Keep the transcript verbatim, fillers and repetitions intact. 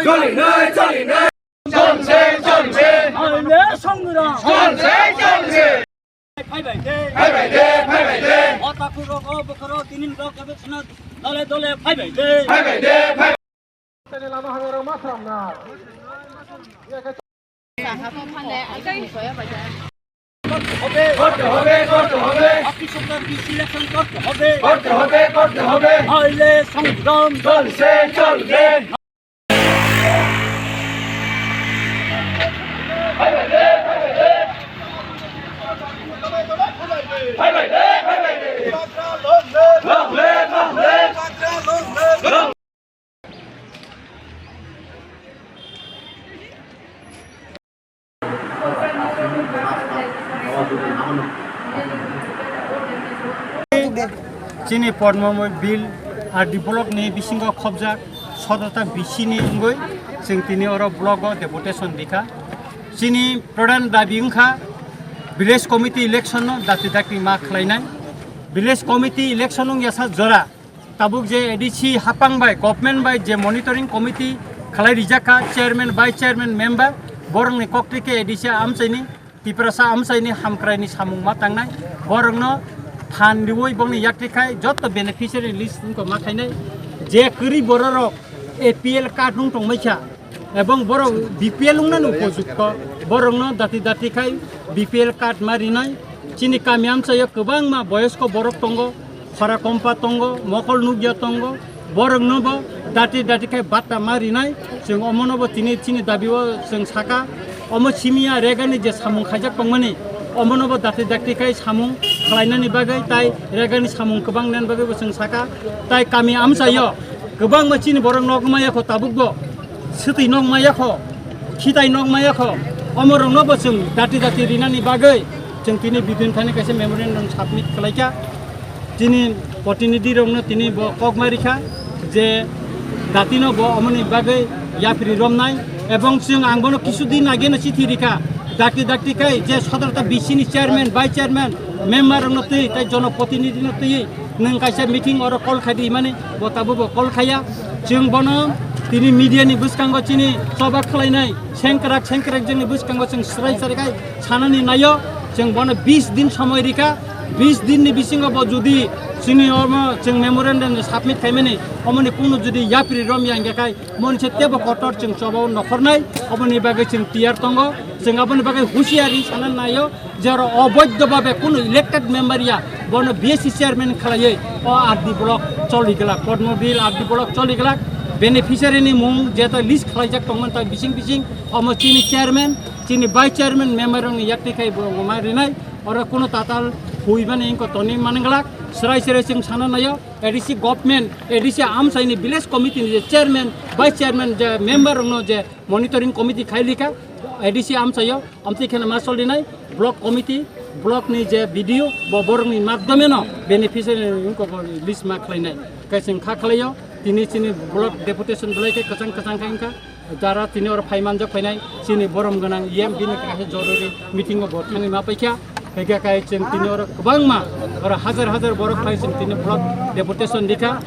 চলি নাই, চলি নাই। চলছে, চলছে। আইনে সংগ্রাম। চলছে, চলছে। ফাইবাইদে। ফাইবাইদে, ফাইবাইদে। ও তাকুরো, ও বকরো, তিন দিন ব্লক গবেষণা দলে দলে ফাইবাইদে। ফাইবাইদে, ফাইবাইদে। করতে হবে, করতে হবে, করতে হবে। আটত্রিশ সপ্তাহ বিশ ইলেকশন করতে হবে। করতে হবে, করতে হবে। নাইলে সংগ্রাম চলছে, চলবে। Chini Padma Bill R D block ni bisingo khobjak sotota bisini wngwi chwng tini oro block o deputation rikha. Chini pradhan dabi wngkha village committee election no dati dati ma khlainai. Village committee election wngya sa jora. Tabuk je A D C hapang bai, government bai je monitoring committee khalai rijak kha, chairman, vice chairman, member, borokni koktwi khe A D C amchaini, Tiprasa amchaini hamkraini samung ma tangnai, borokno phan riwi bongni yakti khai joto beneficiary list wngkha ma khainai, je kwrwi bororok A P L card nung tongmai kha, ebong borok B P L wngnani upojukto, borokno dati dati khai B P L card ma rinai, chini kami amchaio kwbangma boyosko borok tongo, Khora kompa tongo, mokol nukya tongo, borokno bo dati dati khai batta ma rinai, chwng omono bo tini chini dabi o chwng saka, omo simiya regani je samung khaijak tongmani, omono bo dati dati khai samung khlainani bagwi tai regani samung kwbang nani bagwi bo chwng saka, tai kami amchaio kwbangma chini borok nok maya kho tabuk bo. Swtwi nok maya kho, khitai nok maya kho, omorokno bo chwng dati dati rinani bagwi chwng tini bidin thani kaisa memorandum submit khlaikha. Chini protinidhi rokno tini bo kok ma rikha je datino bo omoni bagwi yapri romnai, ebong chwng ang bono kisu din ageno chithi rikha, dakti dakti khai je sotorta B C ni chairman, vice chairman, member rokno twi tai jonoprotinidhi no twi nwng kaisa meeting oro call khai di himani, bo tabuk bo call khaiya. Chwng bono tini media ni bwskango chini choba khlainai sengkrak sengkrak jengni bwskango chwng swrai swrai khai sanani naio. Chwng bono bis din somoi rikha, bis din ni bisingo bo judi chini omo chwng memorandum submit khaimani omoni kunu judi yapri romya hingkha khai monse tebo kotor chwng choba o nokhornai, oboni bagwi chwng tiyar tongo. Chwng aboni bagwi husiari sana naio. Jero oboidho babe kunu elected member ya, bono B S C chairman khlaiwi o R D block choli glak, Padmabil R D block choli glak, beneficiary ni mung jeta list khlaijak tongmani ta bising bising, omo chini chairman, chini vice chairman member rokni yakti khai bo ma rinai, oro kunu tatal huimani ingko toni mani glak, srai srai chwng sana naio, A D C government, A D C amchaini village committee ni je chairman, vice chairman je member rokno je monitoring committee khai likha, A D C amchaio, amtwi kheno ma solinai, block committee, block ni je B D O, bo borokni madhyome no beneficiary ni wngkha bo list ma khlainai. Khe chwng kha khlaio, tini chini block deputation belai khe kwchang kwchang khe wngkha. Jara tini oro phai manjak phainai, chini borom gwnang E M bini kaisa jorori meeting o bo thangwi ma paikha. Khe khe kai chwng tini oro kwbangma, oro hajar hajar borok phai chwng tini block deputation rikha.